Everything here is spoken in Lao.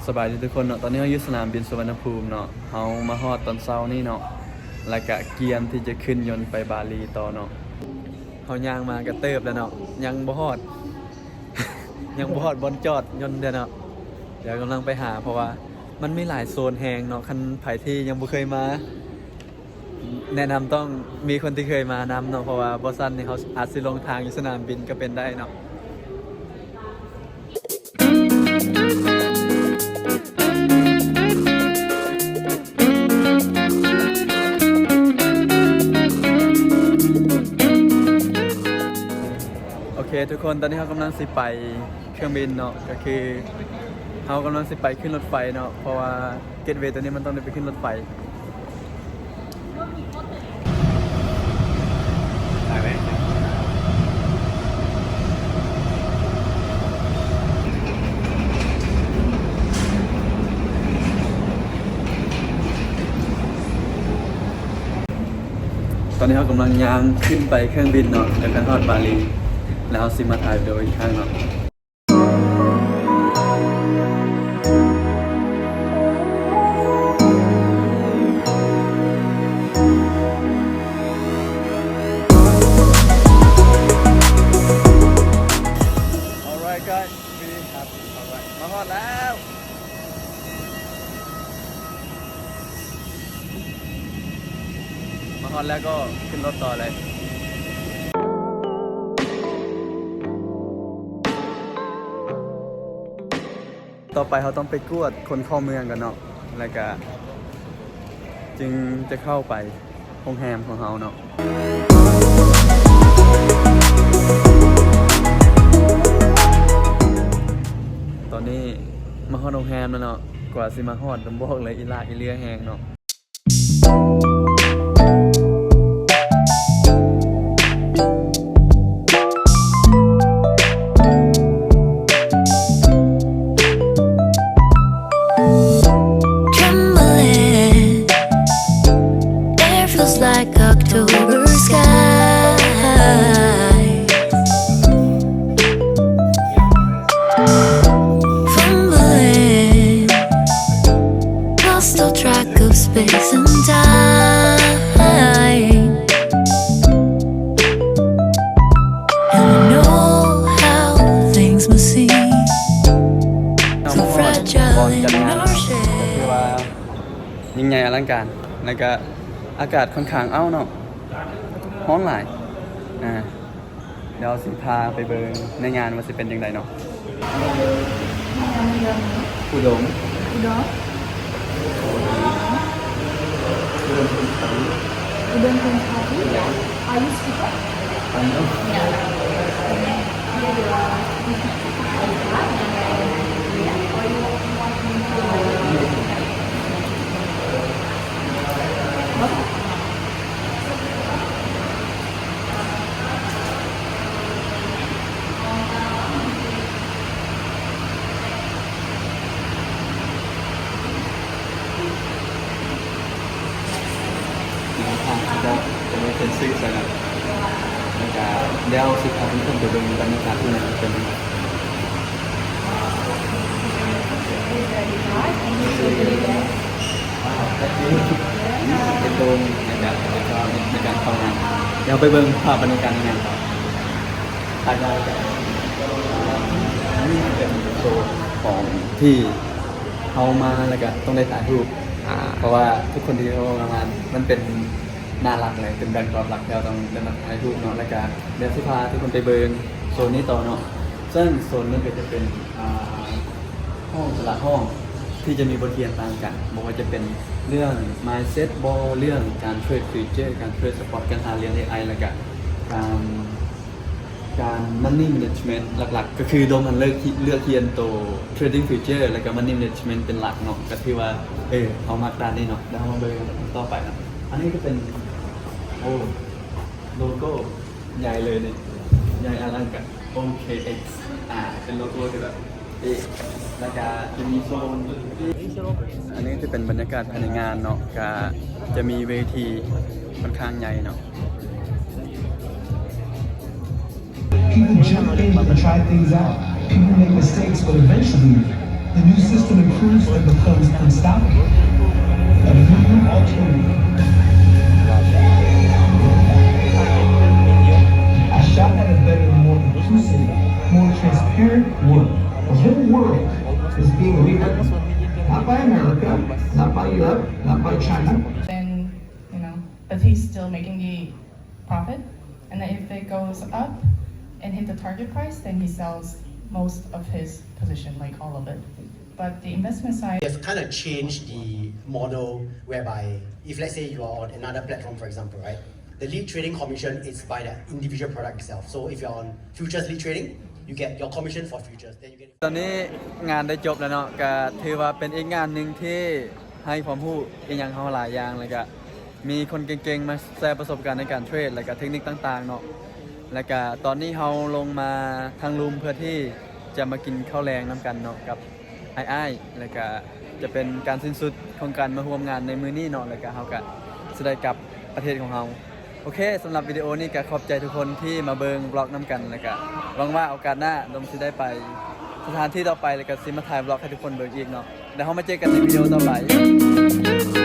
ສະບາຍດີທຸກຄົນເນາະ, ຕອນນີ້ເຮົາຢູ່ສະໜາມບິນສຸວັນນະພູມເນາະ, ເຮົາມາຮອດຕອນເຊົ້ານີ້ເນາະ, ແລ້ວກະກຽມທີ່ຈະຂຶ້ນຍົນໄປບາຫຼີຕໍ່ເນາະ. ເຮົາຍ່າງມາກະເຕີບແລ້ວເນາະ, ຍັງບໍ່ຮອດ ຍັງບໍ່ຮອດບ່ອນຈອດຍົນເທື່ອເນາະ. ດຽວກຳລັງໄປຫາ ເພາະວ່າມັນມີຫຼາຍໂຊນແຮງເນາະ, ຄັນໃຜທີ່ຍັງບໍ່ເຄີຍມາ ແນະນຳຕ້ອງມີຄົນທີ່ເຄີຍມານຳເນາະ, ເພາະວ່າບໍ່ຊັ້ນນີ້ເຮົາອາດຊິຫຼົງທາງຢູ່ສະໜາມບິນກໍເປັນໄດ້ເນາະ. ໂອເຄທຸກຄົນ, ຕອນນີ້ເຮົາກຳລັງຊິໄປເຄື່ອງບິນເນາະ, ກໍຄືເຮົາກຳລັງຊິໄປຂຶ້ນລົດໄຟເນາະ, ເພາະວ່າ Gateway ຕົວນີ້ມັນຕ້ອງໄດ້ໄປຂຶ້ນລົດໄຟ. Direct. ຕອນນີ້ເຮົາກຳລັງຍ່າງຂຶ້ນໄປເຄື່ອງບິນເນາະ, ແລ້ວກໍຮອດບາຫຼີ ແລ້ວເຮົາຊິມາຖ່າຍວິດີໂອອີກຄັ້ງເນາະ. Alright guys, we have arrived. ມາຮອດແລ້ວ. ມາຮອດແລ້ວກໍຂຶ້ນລົດຕໍ່ເລີຍ. ຕໍ່ໄປເຮົາຕ້ອງໄປກວດຄົນເຂົ້າເມືອງກ່ອນເນາະ, ແລ້ວກະຈຶ່ງຈະເຂົ້າໄປໂຮງແຮມຂອງເຮົາເນາະ. ຕອນນີ້ມາຮອດໂຮງແຮມແລ້ວເນາະ, ກວ່າຊິມາຮອດ ຕ້ອງບອກເລີຍ ອີຫຼາກອີເຫຼືອແຮງເນາະ. Trembling, air feels like October sky. Fumbling, lost all track of space and time. And I know how things must seem so fragile in our shade. ເຮົາມາຮອດບ່ອນຈັດງານເນາະ, ກໍຄືວ່າຍິ່ງໃຫຍ່ອະລັງການ, ແລ້ວກະອາກາດຂ້ອນຂ້າງເອົ້າເນາະ, ຮ້ອນຫຼາຍ. ອ່າ ດຽວຊິພາໄປເບິ່ງໃນງານວ່າຊິເປັນຈັ່ງໃດເນາະ. ອຸດົງ ອຸດົງ ອຸດົງ Punjabi. Are you speaker? I know. Yeah. Now, ທາງເຈົ້າຈະໄດ້ເປັນຊື່ໃສ່ນະ ແລ້ວກະດຽວຊິພາເພື່ອນໆໄປເບິ່ງບັນຍາກາດທີ່ນັ້ນເປັນຈັ່ງໃດ. ເປັນໂດມໃນການ ໃນການເຂົ້າງານ. ດຽວໄປເບິ່ງພາບບັນຍາກາດໃນງານຕໍ່. ຖ່າຍໄດ້. ອັນນີ້ເປັນໂຊນຂອງທີ່ເຮົາມາແລ້ວກະຕ້ອງໄດ້ຖ່າຍຮູບ ອ່າ ເພາະວ່າທຸກຄົນທີ່ເຂົ້າມາງານ ມັນເປັນໜ້າຫຼັກເລີຍ ເປັນແບັກດຣອບຫຼັກທີ່ເຮົາຕ້ອງໄດ້ມາຖ່າຍຮູບເນາະ. ແລ້ວກະດຽວຊິພາທຸກຄົນໄປເບິ່ງໂຊນນີ້ຕໍ່ເນາະ, ເຊິ່ງໂຊນນີ້ກໍຈະເປັນ ອ່າ ຫ້ອງແຕ່ລະຫ້ອງທີ່ຈະມີບົດຮຽນຕ່າງກັນ, ບໍ່ວ່າຈະເປັນເລື່ອງ mindset ບໍ ເລື່ອງການເທຣດ future ການເທຣດ spot ການຫາຫຼຽນ ເອໄອ ແລ້ວກະການ ການ money management ຫຼັກໆ ກໍຄືໂດມຫັ້ນເລືອກ ເລືອກຮຽນໂຕ trading future ແລ້ວກໍ money management ເປັນຫຼັກເນາະ. ກໍຖືວ່າ ເອີ ເຮົາມັກດ້ານນີ້ເນາະ, ແລ້ວເຮົາມາເບິ່ງກັນຕໍ່ໄປເນາະ. ອັນນີ້ກໍເປັນ ໂອ້ ໂລໂກ້ໃຫຍ່ເລີຍນີ້ ໃຫຍ່ອະລັງການ ໂອເຄເອັກ ອ່າ ເປັນໂລໂກ້ທີ່ແບບ ເອ ແລ້ວກະຈະມີໂຊນ ອັນນີ້ຈະເປັນບັນຍາກາດພາຍໃນງານເນາະ, ກະຈະມີເວທີຂ້ອນຂ້າງໃຫຍ່ເນາະ. People jump in and try things out. People make mistakes, but eventually The new system improves and becomes unstoppable. A new alternative. A shot at a better, more inclusive, more transparent world. The whole world is being rewritten. Not by America, not by Europe, not by China. Then, you know, but he's still making the profit. And then if it goes up and hit the target price, then he sells most of his position, like, all of it. But the investment side, They've kind of changed the model whereby if, let's say, you are on another platform, for example, right? The lead trading commission is by the individual product itself. So if you're on futures lead trading, you get your commission for futures. Then you get ຕອນນີ້ງານໄດ້ຈົບແລ້ວເນາະ ກະຖືວ່າເປັນອີກງານໜຶ່ງທີ່ໃຫ້ຄວາມຮູ້ອີ່ຫຍັງເຮົາຫຼາຍຢ່າງ ແລ້ວກະມີຄົນເກັ່ງໆມາແຊປະສົບການໃນການເທຣດ ແລ້ວກະເທັກນິກຕ່າງໆເນາະ ແລ້ວກະຕອນນີ້ເຮົາລົງມາທາງລຸ່ມເພື່ອທີ່ຈະມາກິນເຂົ້າແລງນຳກັນເນາະ ກັບອ້າຍໆ ແລ້ວກະຈະເປັນການສິ້ນສຸດຂອງການມາຮ່ວມງານໃນມື້ນີ້ເນາະ ແລ້ວກະເຮົາກະຊິໄດ້ກັບປະເທດຂອງເຮົາ. ໂອເຄ ສຳລັບວິດີໂອນີ້ກະຂອບໃຈທຸກຄົນທີ່ມາເບິ່ງບລັອກນຳກັນ ແລ້ວກະຫວັງວ່າໂອກາດໜ້າດົມຊິໄດ້ໄປສະຖານທີ່ຕໍ່ໄປ ແລ້ວກະຊິມາຖ່າຍບລັອກໃຫ້ທຸກຄົນເບິ່ງອີກເນາະ ແລ້ວເຮົາມາເຈີກັນໃນວິດີໂອຕໍ່ໄປ.